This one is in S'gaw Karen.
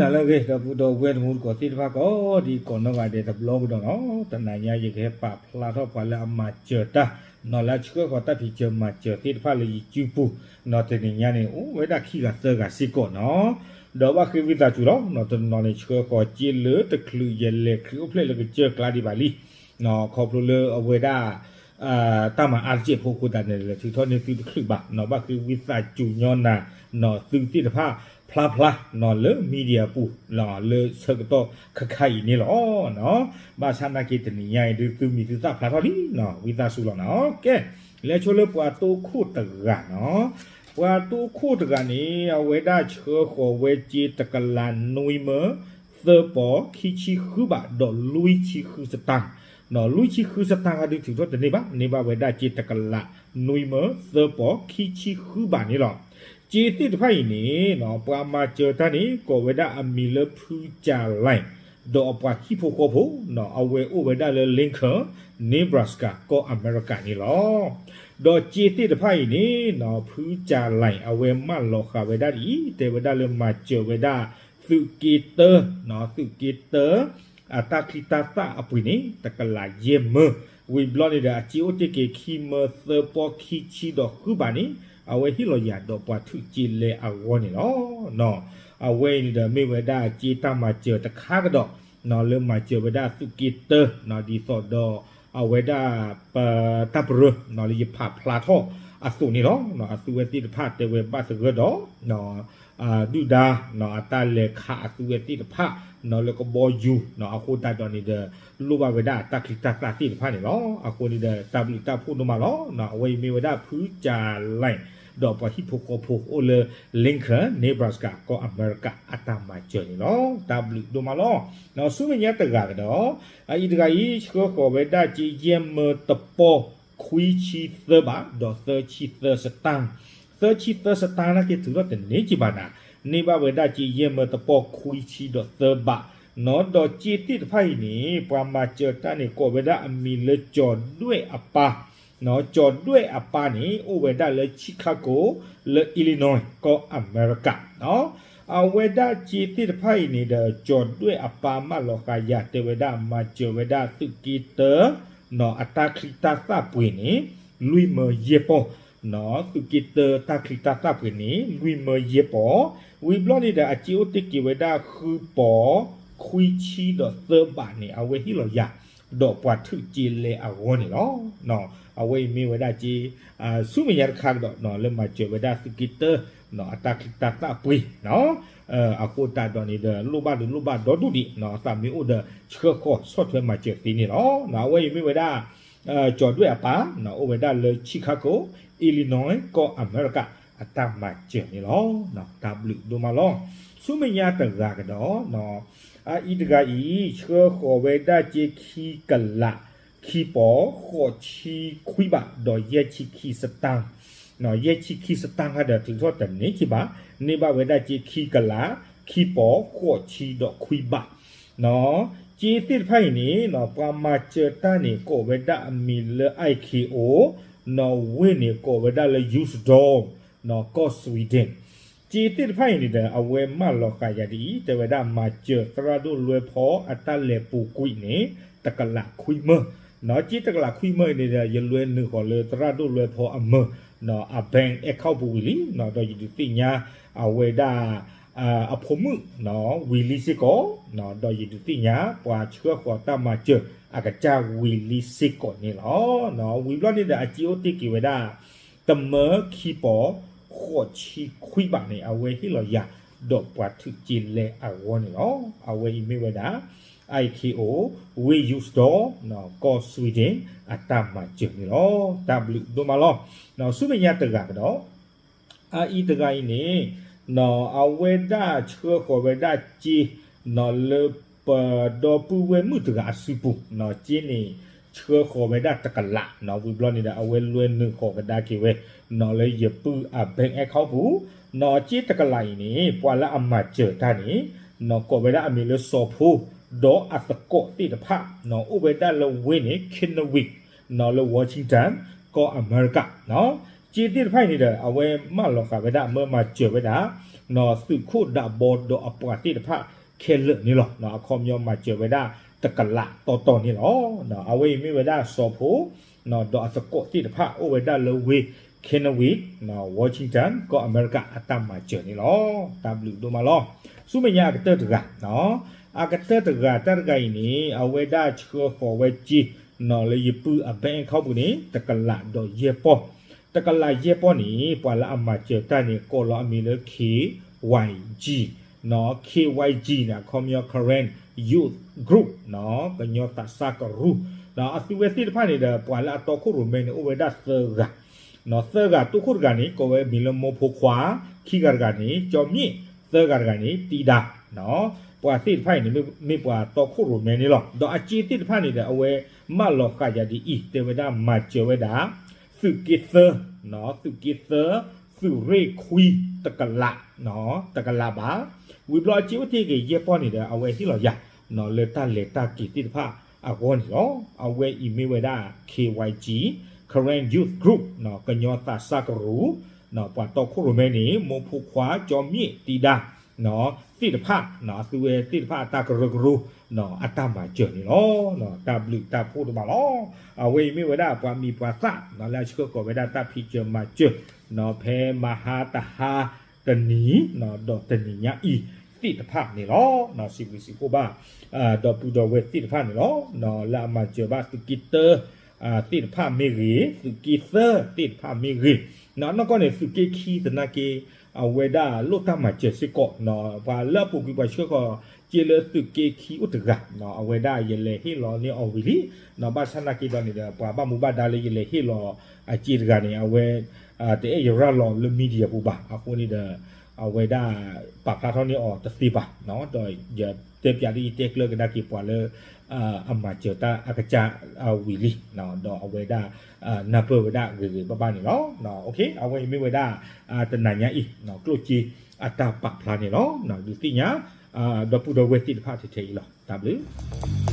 လၢအဂ့ၤ ဒီပုၢ်ဒီဝဲၢ်တံၤသကိးသ့ၣ်တဖၣ်ကိးဒံး ကိးနီၢ်ဂၤဒဲးတဘျီကဒီးနီၤ, တနၤညါယကဟဲပာ်ဖျါထီၣ်ပှၤလၢအမၤစၢၤတၢ် နီၤလၢအဆှၢဃီၤတၢ်ဖံးစၢၤမၤစၢၤသ့ၣ်တဖၣ်လၢယစုပူၤ, နီၤတနံၤညါန့ၣ် အိၣ်ဝဲဒၣ်ခံဂၤသၢဂၤစ့ၢ်ကီးနီၤ, ဒီးဘၣ်ဃ့ဝံသးစူၤလီၤ, နီၤတနီၤန့ၣ် ဆှၢဃီၤစ့လၢတချုးယလဲၤခရံာ်အိၣ်ဖျဲၣ်လၢကစၢၢ်ကျါဒံးဘၣ်လံ ခီဖျိလၢအဝဲဒၣ် တၢ်မၤအါတစဲးဖိအဃိသတးန့ၣ် လဲၤထုးထီၣ်န့ၢ်သုတချုးဘၣ်နီၤ, ဘၣ်ဃ့ဝံသးစူၤညီနၤ နီၤသုသ့ၣ်တဖၣ် ဖျါဖျါနီၤလၢ media ပူၤ လၢဆၢကတီၢ်ခါခါအံၤန့ၣ်လီၤ. ဘၣ်ဆၣ်နာ်က့တနံၤညါအံၤဒုးသုမံၤသုသၣ်ဖျါထီၣ်လံနီၤ, ဝံသးစူၤလီၤနီၤ. ကဲ လဲၤဆိလၢပှၤတိခိၣ်တဂၤနီၤ, ပှၤတိခိၣ်တဂၤန့ၣ် အဝဲဒၣ်ဆှၢဃီၤဝဲစ့တကလးနွံမၢ သၢပီၤခံဆံဃုဘး ဒီးလွံၢ်ဆံဃုစတၢ်, လွံၢ်ဆံဃုစတၢ်ဂၤဒုးထုးထီၣ်တန့ၢ်ဘၣ်, န့ၢ်ဘၣ်ဝဲဒၣ်စ့တကလးနွံမၢ သၢပီၤခံဆံဃုဘးန့ၣ်လီၤ. စ့သ့ၣ်တဖၣ်အံၤန့ၣ် ပှၤမၤစၢၤတၢ်န့ၣ် ကိးဝဲဒၣ်အမံၤလၢဖုကၠၤလဲၣ် ဒီးအပှၤဟံၣ်ဖိဃီဖိ အဝဲအိၣ်ဝဲဒၣ်လၢ Lincoln Nebraska ကီၢ်အမဲရကၤန့ၣ်လီၤ. ဒီးစ့သ့ၣ်တဖၣ်အံၤန့ၣ် ဖုကၠၤလဲၣ် အဝဲမၢလီၤဃာ်ဝဲဒၣ်ဒ်အံၤ တဲဝဲဒၣ်လၢမၤစၢၤဝဲဒၣ် သုးက့တၢ သုးက့တၢ အတၢ်ချံတၢ်သၣ်အပှ့ၤန့ၣ် တကလးယဲၢ်မၢ, ဝံၤဘျီန့ၣ်ဒီး အစ့အိၣ်တ့ၢ်က့ၤခံမၢ သၢပီၤခံဆံဒီးဃုဘးန့ၣ် အဝဲဟ့ၣ်လီၤယၤဒီးပှၤထုးစ့လဲအဂီၢ်န့ၣ်လီၤ. အဝဲအံၤန့ၣ်ဒီးမ့ၢ်ဝဲဒၣ်စ့တၢ်မၤစၢၤတခါကဒီး လၢမၤစၢၤဝဲဒၣ်သုးက့တၢ ဒ်သိးဒီး အဝဲဒၣ် ပတၢ်ပရၢ လၢယဖးဖျါထီၣ်အသိးန့ၣ်လီၤ. အသုဝဲသ့ၣ်တဖၣ်တဲဝဲဘၣ်သဂၢၢ်ဒီး ဒုၣ်ဒါ အတၢ်လဲၤခးအသုဝဲသ့ၣ်တဖၣ် လၢကဘီယူၤ အဃိသတးဒီးန့ၣ်ဒီး လိၣ်ဘၣ်ဝဲဒၣ်တၢ်ချံတၢ်သၣ်သ့ၣ်တဖၣ်န့ၣ်လီၤ. အဃိန့ၣ်ဒီး တၢ်ဘျုးတၢ်ဖှိၣ်ဒိၣ်မးလီၤ. အဝဲအံၤမ့ၢ်ဝဲဒၣ်ဖုကၠၤလဲၣ် ဒီးပှၤဟံၣ်ဖိဃီဖိအိၣ်လၢ Lincoln Nebraska ကီၢ်အမဲရကၤအတၢ်မၤစၢၤန့ၣ်လီၤ. တၢ်ဘျုးဒိၣ်မးလီၤ. ဆူမဲာ်ညါတဂၤကဒီး အအံၤတဂၤအံၤ ဆှၢဃီၤဝဲဒၣ်စ့ယဲၢ်မၢတပီၢ်ခွံဆံသၢဘး ဒီးသၢဆံသၢစတၢ် သၢဆံသၢစတၢ်နာ်က့ထုးထီၣ်တန့ၢ်က့ဘၣ်နၤ, န့ၢ်ဘၣ်ဝဲဒၣ်စ့ယဲၢ်မၢတပီၢ်ခွံဆံဒီးသၢဘး, ဒီးစ့သ့ၣ်တဖၣ်အံၤန့ၣ် ပှၤမၤစၢၤတၢ်န့ၣ် ကိးဝဲဒၣ်အမံၤလၢကၠီၤဒွဲၣ်အပၢ်, ကၠီၤဒွဲၣ်အပၢ်န့ၣ် အိၣ်ဝဲဒၣ်လၢ Chicago လၢ Illinois ကီၢ်အမဲရကၤ အဝဲဒၣ်စ့သ့ၣ်တဖၣ်အံၤန့ၣ်ဒီး ကၠီၤဒွဲၣ်အပၢ်မၢလီၤဃာ်ယၤတဲဝဲဒၣ် မၤစၢၤဝဲဒၣ်သုးက့တၢ အတၢ်ချံတၢ်သၣ်ပှ့ၤန့ၣ် လွံၢ်မၢယဲၢ်ပီၢ်, သုးက့တၢတၢ်ချံတၢ်သၣ်ပှ့ၤန့ၣ် လွံၢ်မၢယဲၢ်ပီၢ်, ဝံၤဘျီန့ၣ်ဒီး အစ့အိၣ်တ့ၢ်က့ၤဝဲဒၣ်ဃုပီၢ်ခွံဆံဒီးသၢဘးန့ၣ် အဝဲဟ့ၣ်လီၤယၤ ဒီးပှၤထုးစ့လဲအဂီၢ်န့ၣ်လီၤ. အဝဲအံၤမ့ၢ်ဝဲဒၣ်စ့ ဆူမဲာ်ညါတခါကဒီး လၢမၤစၢၤဝဲဒၣ်သုးက့တၢ အတၢ်ချံတၢ်သၣ်ပှ့ၤ အဃိသတးဒီးန့ၣ်ဒီး လိၣ်ဘၣ်ဒုးလိၣ်ဘၣ်ဒီဒူၣ်ဒံး သးမ့ၢ်အိၣ်ဒီးဆှၢဃီၤဆီၣ်ထွဲမၤစၢၤသ့န့ၣ်လီၤ. အဝဲအံၤမ့ၢ်ဝဲဒၣ် ကၠီၤဒွဲၣ်အပၢ် အိၣ်ဝဲဒၣ်လၢ Chicago, Illinois ကီၢ်အမဲရကၤ အတၢ်မၤစၢၤန့ၣ်လီၤ. တၢ်ဘျုးဒိၣ်မးလီၤ. ဆူမဲာ်ညါတဂၤကဒီး အအံၤတဂၤအံၤ ဆှၢဃီၤဝဲဒၣ်စ့ခံကလး ခံပီၢ်ဃိးဆံခွံဘး ဒီးယဲၢ်ဆံခံစတၢ် ယဲၢ်ဆံခံစတၢ်ခါဒီးထုးထီၣ်တန့ၢ်က့ဘၣ်, န့ၢ်ဘၣ်ဝဲဒၣ်စ့ခံကလး ခံပီၢ်ဃိးဆံဒီးခွံဘး စ့သ့ၣ်တဖၣ်အံၤန့ၣ် ပှၤမၤစၢၤတၢ်န့ၣ် ကိးဝဲဒၣ်အမံၤလၢ IKO, ဝ့ၢ်န့ၣ်ကိးဝဲဒၣ်လၢ Ljusdal ကီၢ် Sweden စ့သ့ၣ်တဖၣ်အံၤန့ၣ်ဒီး အဝဲမၢလီၤဃာ်ယၤဒ်အံၤ တဲဝဲဒၣ်မၤစၢၤသရၣ်ဒိၣ်လွဲဖီအတၢ်လဲၤပူၤကွံာ်န့ၣ် တကလးခွံမၢ, စ့တကလးခွံမၢအံၤန့ၣ်ဒီး ယလွဲနုာ်ဃီၤလၢသရၣ်ဒိၣ်လွဲဖီအမၢ အ bank account ပူၤဝံၤလံ, ဒီးယဒုးသ့ၣ်ညါအဝဲဒၣ် အဖိမုၣ် ဝံၤလံစ့ၢ်ကီး, ဒီးယဒုးသ့ၣ်ညါပှၤဆှၢဃီၤတၢ်မၤစၢၤအကစၢ်ဝံၤလံစ့ၢ်ကီးန့ၣ်လီၤ. ဝံၤဘျီန့ၣ်ဒီး အစ့အိၣ်တ့ၢ်က့ၤဝဲဒၣ် တမၢခံပီၢ်ဃိးဆံခွံဘးန့ၣ် အဝဲဟ့ၣ်လီၤယၤ ဒီးပှၤထုးစ့လဲအဂီၢ်န့ၣ်လီၤ. အဝဲအံၤမ့ၢ်ဝဲဒၣ် IKO ဝ့ၢ် Ljusdal ကီၢ် Sweden အတၢ်မၤစၢၤန့ၣ်လီၤ. တၢ်ဘျုးဒိၣ်မးလီၤ. ဆူမဲာ်ညါတဂၤကဒီး အအံၤတဂၤအံၤန့ၣ် အဝဲဒၣ်ဆှၢဃီၤဝဲဒၣ်စ့ လၢပဒီပုၢ်ဝဲၢ်မုၣ်တဂၤအစုပူၤ, စ့န့ၣ် ဆှၢဃီၤဝဲဒၣ်တကလး, ဝံၤဘျီန့ၣ်ဒီး အဝဲလွဲနုာ်ဃီၤကဒါက့ၤဝဲ လၢယပုၢ်အ bank account ပူၤ, စ့တကလးအံၤန့ၣ် ပှၤလၢအမၤစၢၤတၢ်န့ၣ် ကိးဝဲဒၣ်အမံၤလၢစီၤဖိ ဒီးအသကိးသ့ၣ်တဖၣ် အိၣ်ဝဲဒၣ်လၢဝ့ၢ်န့ၣ် Kennewick လၢ Washington ကီၢ်အမဲရကၤ, စ့သ့ၣ်တဖၣ်အံၤန့ၣ်ဒီး အဝဲမၢလီၤဃာ်ဝဲဒၣ် မၢမၤစၢၤဝဲဒၣ် သုးခိၣ်ဒးဘီဒီးအပှၤသ့ၣ်တဖၣ်ခဲလၢာ်န့ၣ်လီၤ. အခီပညီမၤစၢၤဝဲဒၣ်တကလးတီတီန့ၣ်လီၤ. အဝဲအံၤမ့ၢ်ဝဲဒၣ်စီၤဖိ ဒီးအသကိးသ့ၣ်တဖၣ်အိၣ်ဝဲဒၣ်လၢဝ့ၢ် Kennewick, Washington ကီၢ်အမဲရကၤအတၢ်မၤစၢၤန့ၣ်လီၤ. တၢ်ဘျုးဒိၣ်မးလီၤ. ဆူမဲာ်ညါအကတၢၢ်တဂၤ, အကတၢၢ်တဂၤတၢ်တဂၤအံၤန့ၣ် အဝဲဒၣ်ဆှၢဃီၤဝဲစ့ လၢယပုၢ်အ bank account ပူၤန့ၣ် တကလးဒီးယဲၢ်ပီၢ်, တကလးယဲၢ်ပီၢ်န့ၣ် ပှၤလၢအမၤစၢၤတၢ်န့ၣ် ကိးလီၤအမံၤလၢ K Y G, K Y G န့ၣ် အခီပညီ Karen Youth Group, ကညီသးစၢ်ကရူၢ်, အသုဝဲသ့ၣ်တဖၣ်န့ၣ်ဒီး ပှၤလၢအတီခိၣ်ရိၣ်မဲန့ၣ် အိၣ်ဝဲဒၣ်သၢဂၤ, သၢဂၤ တီခိၣ်တဂၤန့ၣ် ကိးဝဲမံၤလၢမိၢ်ဖိခွါ, ခံဂၤတဂၤန့ၣ် ကၠီမ့ၣ်, သၢဂၤတဂၤန့ၣ် တံဒါ, ပှၤသ့ၣ်တဖၣ်အံၤန့ၣ် မ့ၢ်ပှၤတီခိၣ်ရိၣ်မဲန့ၣ်လီၤ. ဒီးအစ့သ့ၣ်တဖၣ်န့ၣ်ဒီး အဝဲမၢလီၤဃာ်ယၤဒ်အံၤ တဲဝဲဒၣ်မၤစၢၤဝဲဒၣ် သုးက့သၢ, သုးက့သၢ, သုးရ့ၣ်ခွံ, တကလး, တကလးဘၣ်. ဝံၤဘျီအစ့အိၣ်တ့ၢ်က့ၤယဲၢ်ပီၢ်န့ၣ်ဒီး အဝဲဟ့ၣ်လီၤယၤ လၢတၢ်လဲၤတၢ်က့ၤသ့ၣ်တဖၣ်အဂီၢ်န့ၣ်လီၤ. အဝဲအံၤမ့ၢ်ဝဲဒၣ် K Y G, Karen Youth Group, ကညီသးစၢ်ကရူၢ်, ပှၤတီခိၣ်ရိၣ်မဲန့ၣ် မိၢ်ဖိခွါ, ကၠီမ့ၣ်, တံဒါ, သ့ၣ်တဖၣ်, အသုဝဲသ့ၣ်တဖၣ်အတၢ်ကရၢကရိ, အတၢ်မၤစၢၤန့ၣ်လီၤ. တၢ်ဘျုးတၢ်ဖှိၣ်ဒိၣ်မးလီၤ. အဝဲအံၤမ့ၢ်ဝဲဒၣ်ပှၤမံၤပှၤသၣ် လၢအဆှၢဃီၤဝဲဒၣ်တၢ်ဖံးစၢၤမၤစၢၤ ဖဲမဟါတဟါတနံၤ ဒီးတနံၤညါအံၤသ့ၣ်တဖၣ်န့ၣ်လီၤ. စံးဘျုးစံးဖှိၣ်ဘၣ် ဒီပုၢ်ဒီဝဲၢ်သ့ၣ်တဖၣ်န့ၣ်လီၤ. လၢအမၤစၢၤဘၣ်သုးက့တၢ သ့ၣ်တဖၣ်မ့ၢ်ဂ့ၤ, သုးက့သၢသ့ၣ်တဖၣ်မ့ၢ်ဂ့ၤ, နီၢ်ကီၢ်န့ၣ် သုးက့ခံသနာ်က့ အဝဲဒၣ်လိၣ်တၢ်မၤစၢၤစ့ၢ်ကီး, ပှၤလၢအပူၤကွံာ်ပှၤဆှၢဃီၤစ့လၢသုးက့ခံအိၣ်တဂၤ, အဝဲဒၣ်ယလဲၤဟ့ၣ်လီၤန့ၢ်အီၤဝံၤလံ, ဘၣ်ဆၣ်နာ်က့ဒီးန့ၣ်ဒီး ပှၤဘၣ်မူဘၣ်ဒါလၢယလဲၤဟ့ၣ်လီၤအစ့တဂၤန့ၣ် အဝဲ တအဲၣ်ယရၤလီၤလၢ media ပူၤဘၣ်. အဃိန့ၣ်ဒီး အဝဲဒၣ်ပာ်ဖျါထီၣ်န့ၢ်အီၤတသ့ဘၣ်, ဒီးယတဲပျးဒ်ယတဲကျၢၤကဒါက့ၤပှၤလၢ အမၤစၢၤတၢ်အကစၢ်ဝံၤလံ, ဒီးအဝဲဒၣ် နၢ်ပၢၢ်ဝဲဒၣ်ဂ့ၤဂ့ၤဘၣ်ဘၣ်န့ၣ်လီၤ. အဝဲအံၤမ့ၢ်ဝဲဒၣ် တနၤညါအံၤ ကျိၣ်စ့အတၢ်ပာ်ဖျါန့ၣ်လီၤ. ဒုးသ့ၣ်ညါ ဒီပုၢ်ဒီဝဲၢ်သ့ၣ်တဖၣ်ထဲထဲအံၤလီၤ. တၢ်ဘျုး